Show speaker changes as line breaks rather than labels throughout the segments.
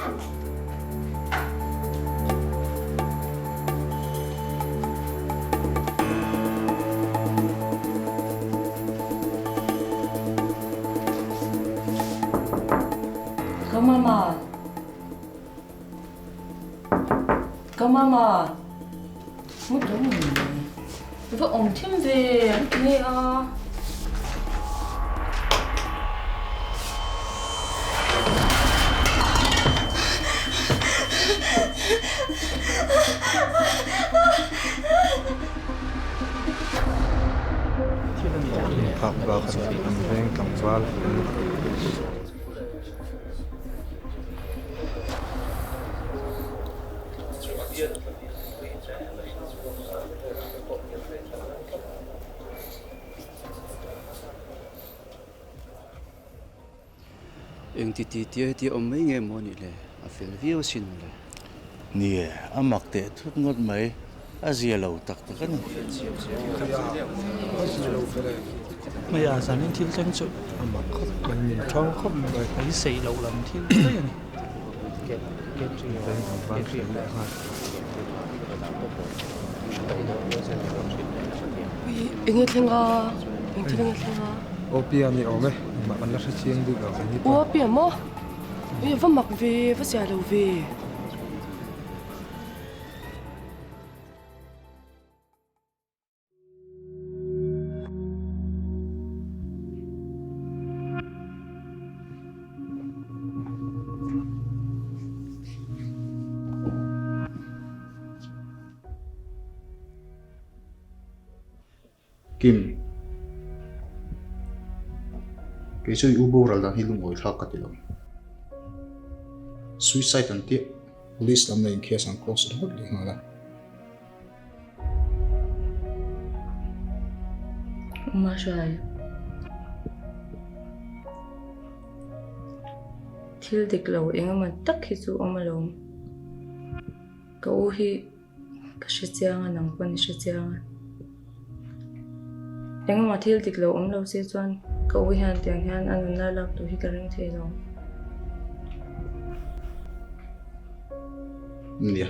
Ka mama. Ka mama. Mu tum va awm thim ve an ti nge a.
Phak bak a ni an veng tlangval fel.
Eng ti ti tia hetia awm mai nge maw nih le? A fel viau asin maw le?
Nie, a mak teh thut ngawt mai. A zia lo tak tak a ni.
Hmeiah zanin thil thleng chu a mak khawp mai, min thang khawp mai, beisei loh lam thil daih a ni.
Eng nge thleng a? Eng thil nge thleng a?
Aw Pia ni awm e, engmah kan la hre chiang bik lo kei ni pawh.
Aw Pia maw? Ui va mak ve, va zia lo ve.
Kim, kei chu i u boral dan hi lungawi thlak ka ti lo. Suicide an tia police lam nei in case an close ringawt leh nghal a.
Mahruai, thil dik lo eng emaw tak hi chu awm alawm. Ka u hi ka hre chiang a, nang pawn i hre chiang a. Eng emaw thil dik lo awm lo se chuan ka u hian tiang hian a nunna lak tur hi ka ring thei lo.
Nia.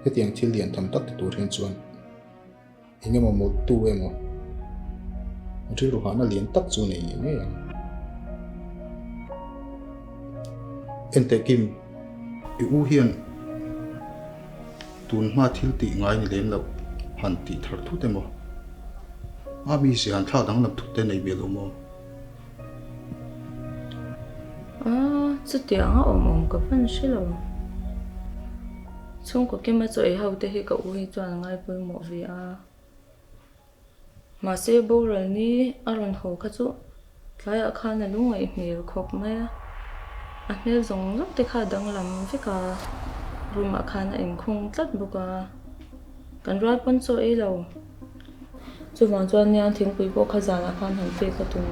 Hetiang thil lian tham tak ti tur hian chuan eng emaw mawlh tu emaw rilru hahna lian tak chu nei ngei ngei ang. Enteh Kim, i u hian tun hma thil tih ngai ni lem loh han tih thar thut emaw a mi zia han thlak danglam thut te nei miah lo maw?
Aaa, chutiang a awm awm ka van hre lo. Chhungkaw kima chaw ei ho te hi ka u hi chuan a ngai pawimawh ve a. Mahse boral ni a rawn haw kha chu tlaiah khan a lungaih hmel khawp mai a. A hmel zawng zawng te kha a danglam vek a, room ah khan a inkhung tlat bawk a. Kan rual pawn chaw ei lo. Chuvang chuan nia thingpui pawh kha zanah khan han pek a tum.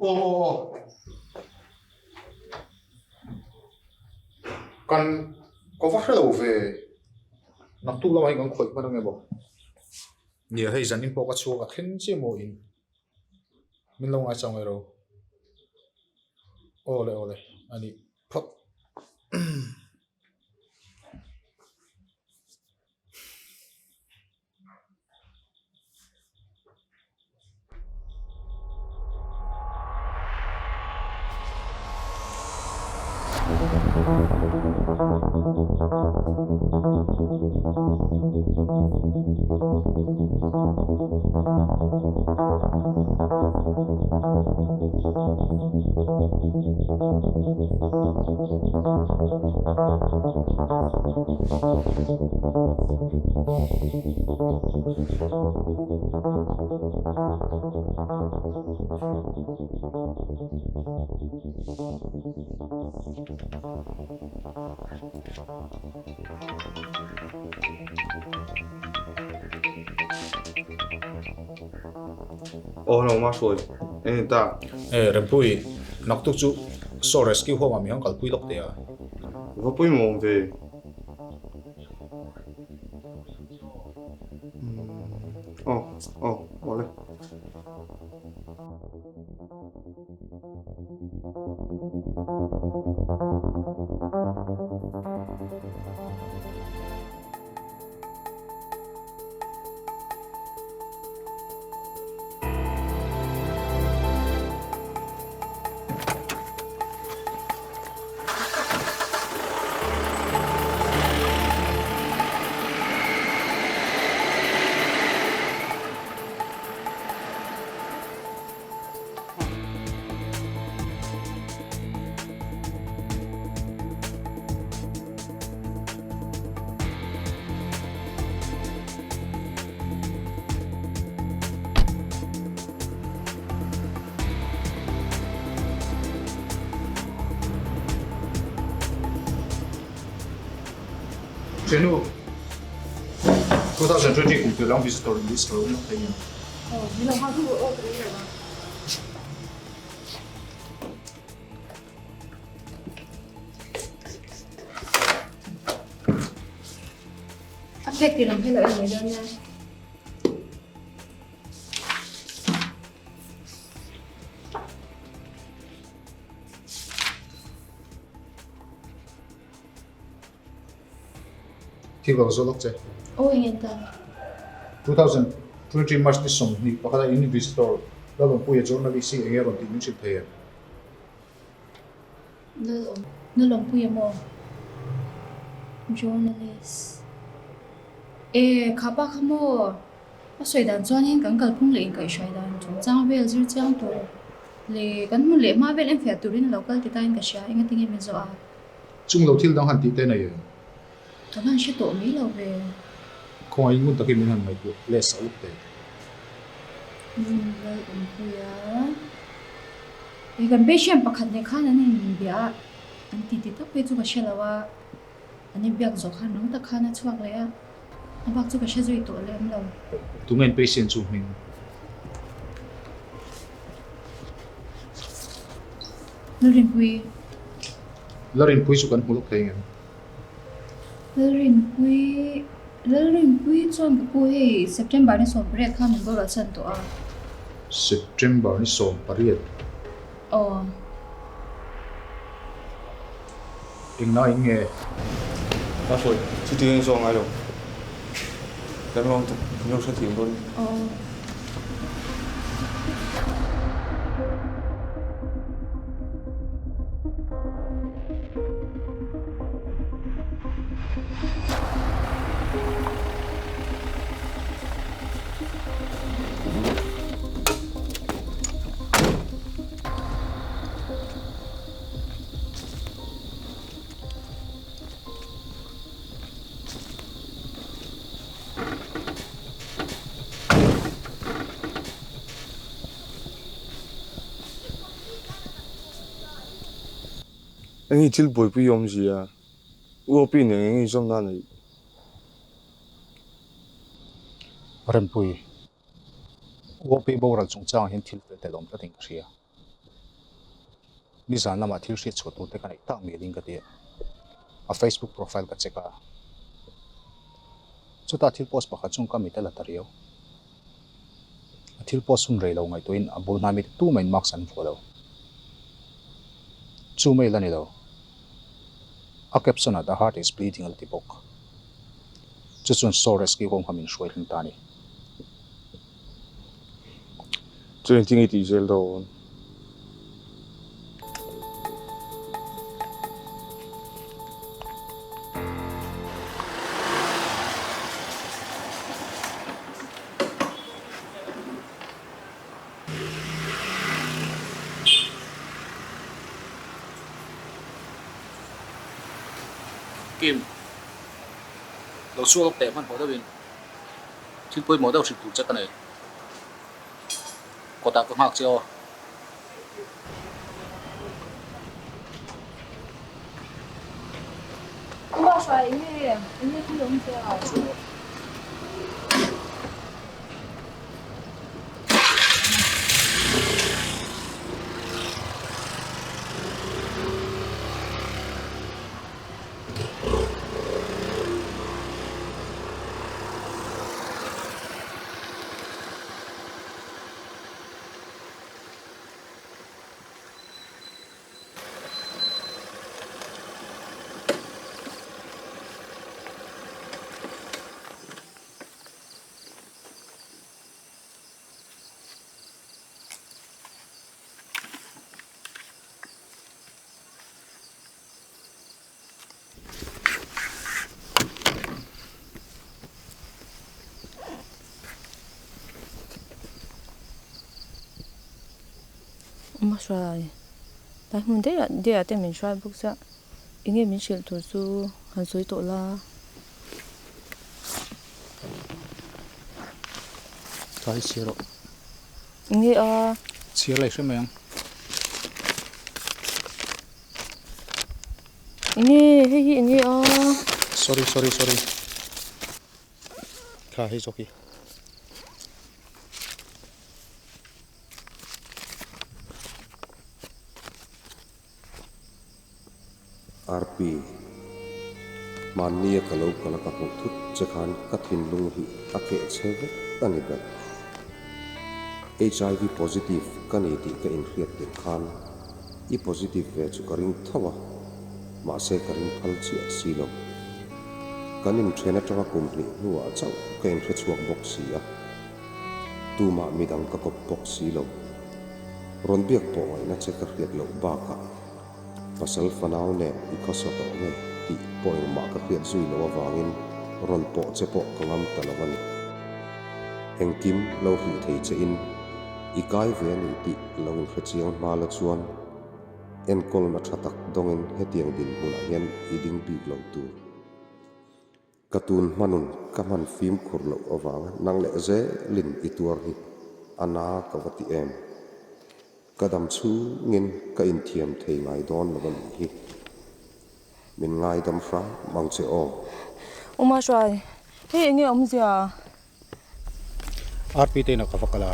Aw aw aw kan ka va hre lo ve naktuk lamah hian kan khawih hman ange maw nia hei zanin pawh ka chhuak a thleng chiah maw in min lo ngaihchang mai ro aw le aw le a nih phawt.
Aw hello Mahruai, eng ni ta?
E Rempui, naktuk chu Saw Rescue Home ah mi han kalpui lawk teh a.
Va pawimawh awm ve. Aw, aw, awle.
Chenu, 2020 kum tir lam visitor list ka lo awm thei nia.
A phek ti lam hi lo en mai dawn nia.
Thil ka va zawt lawk che.
Aw eng en ta.
2023 March ni 20 pakhat a in visitor Lalawmpuia journalist hi enge rawn tih min hrilh thei em?
Lalawmpuia maw? Journalist. E kha pa kha maw? A sawi dan chuanin kan kalphung leh inkaihhruai dan chungchang vel zir chiang tur leh kan hmun leh hma vel enfiah turin a lo kal ti tain ka hria, engatinge min zawh a?
Chung lo thil dang han tih te nei em?
Ka van hre tawh mai lo ve.
Khawngaih ngun takin min han ngaihtuah leh sa uk teh.
Min lal awmpui a. E kan patient pakhat nen khan an inbia a, an ti ti tak phei chu ka hre lo a, an inbiak zawh khan rang tak khan a chhuak leh a, a bak chu ka hre zui tawh lem lo.
Tunge an patient chu hming?
Lalrinpui.
Lalrinpui chu kan hmu lawk thei ngem?
Lalrinpui Lalrinpui chuan ka pu hei September ni 18 khan min boral san tawh a.
September ni 18?
Aw.
Engna in nge?
Ka sawi chuti ang zawng ngai lo. Kan lo kan lo hrethiam dawn.
Aw.
Eng hi thil buaipui awmzia UOP nen eng inzawmna a neih?
Rempui, UOP boral chungchangah hian thil fel tel awm tlatin ka hria. Nizan lamah thil hriat chhuah tur te ka neih tak mialin ka ti a, a Facebook profile ka check a. Chutah thil post pakhat chung ka mit a la ta riau. A thil post hun rei lo ngaihtuahin a bul hnai mite tumahin mask an vuah lo. Chu mai la ni lo. A caption ah The heart is bleeding a la ti bawk. Chu chuan Saw Rescue Home kha min hruai thleng ta a ni.
Chu engtin nge tih zel dawn?
Kim, lo chhuak lawk teh hmanhmawh deuhin. Thil pawimawh deuh hrilh tur che ka nei. Kawtah ka nghak che aw.
Upa hruai eng nge eng nge thil awm che a?
Awm a hruai. Tlai hmun daih ah daih ah te min hruai bawk sia. Enge min hrilh tur chu han sawi tawh la.
Tlai chhiar rawh.
Enge a?
Chhiar leh hre mai ang.
Enge hei hi enge a?
Sorry sorry sorry. Kha hei zawk hi.
RP, Hmannia ka lo kal a ka hmuh thut che khan ka thinlung hi a keh che vek a ni ber. HIV positive ka ni tih ka inhriat tirh khan i positive ve chu ka ring tho a, mahse ka ring phal chiah si lo. Kan inthen atanga kum hnih hnuah chauh ka inhre chhuak bawk si a. Tumah midang ka kawp bawk si lo. Rawn biak pawh ngaihna che ka hriat loh bakah pasal fanau nen i khawsa tawh nge tih pawh engmah ka hriat zui loh avangin rawn pawh che pawh ka ngam ta lo a ni. Engkim lo hrih thei che in i kai ve a ni tih lo inhre chiang hma la chuan enkawlna tha tak dawngin hetiang dinhmunah hian i ding bik lo tur. Ka tun hmanun ka hman fimkhur loh avanga nang leh zelin i tuar hi a na ka va ti em? Ka dam chhungin ka inthiam thei ngai dawn lo a nih hi. Min ngaidam hram ang che aw.
Uma Hruai, hei enge awmzia?
RP te inah ka va kal a.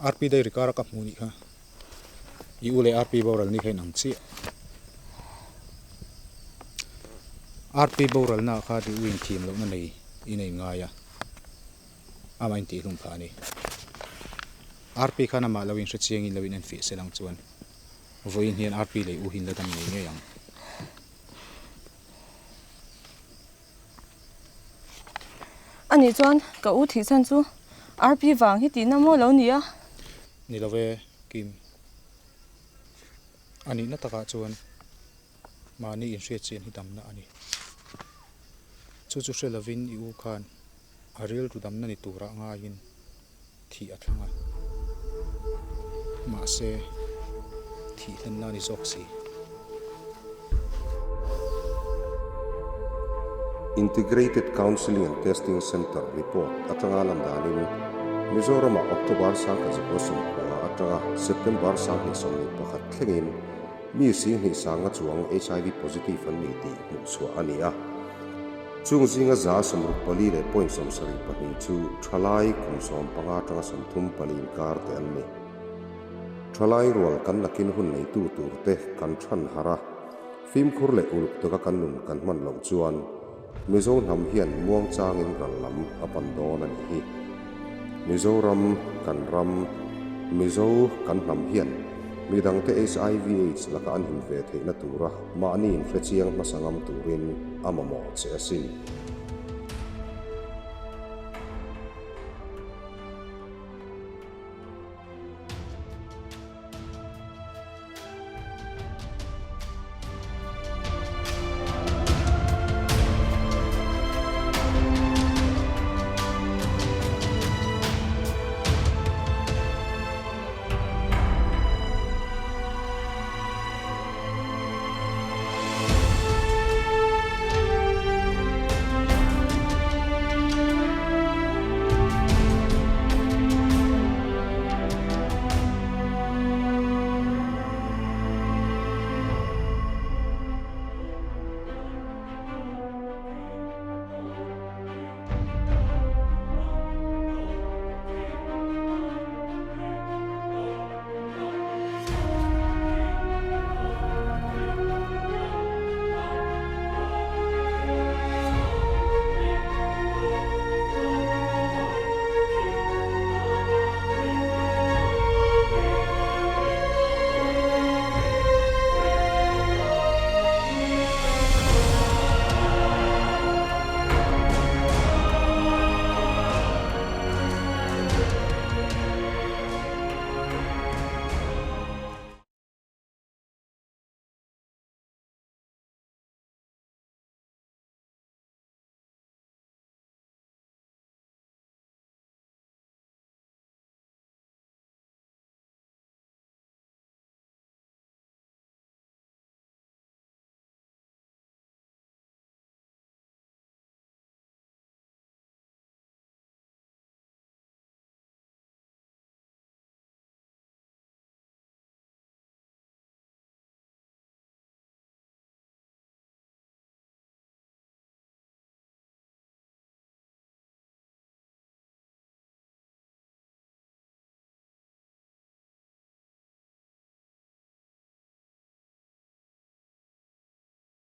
RP dairy kara ka hmuh nih kha i u leh RP boral ni kha in ang chiah RP boral na kha i u in thiam lohna nei i nei ngai a. Amah in tih hlum phah a ni. RP khan amah lo in hre chiang in lo in enfiah sel ang chuan vawiin hian RP lei u hin la dam ngei ngei ang.
A nih chuan ka u thih chhan chu RP vang hi tihna maw lo ni a?
Ni lo ve Kim. A nihna takah chuan mahni inhriat chian hi damna a ni. Chu chu hre lovin i u khan a rilru damna ni turah ngaiin thih a thlang a. Mahse, thih hlenna a ni zawk si.
Integrated Counselling and Testing Centre report atanga lan danin Mizoramah October 1990 atanga September 2021 thlengin Mi singhnih sanga chuang HIV positive an ni tih hmuhchhuah a ni a. Chung zinga 64 leh point 72 chu thalai kum 15 atanga 34 inkar te an ni. Thalai rual kan nakin hun neitu turte kan than harh a, fimkhur leh uluk taka kan nun kan hman loh chuan Mizo hnam hian muangchangin ral lam a pan dawn a nih hi. Mizoram kan ram, Mizo kan hnam hian Midangte HIV aids laka an him ve theihna tura mahni inhrechiang hmasa ngam turin a mamawh che asin.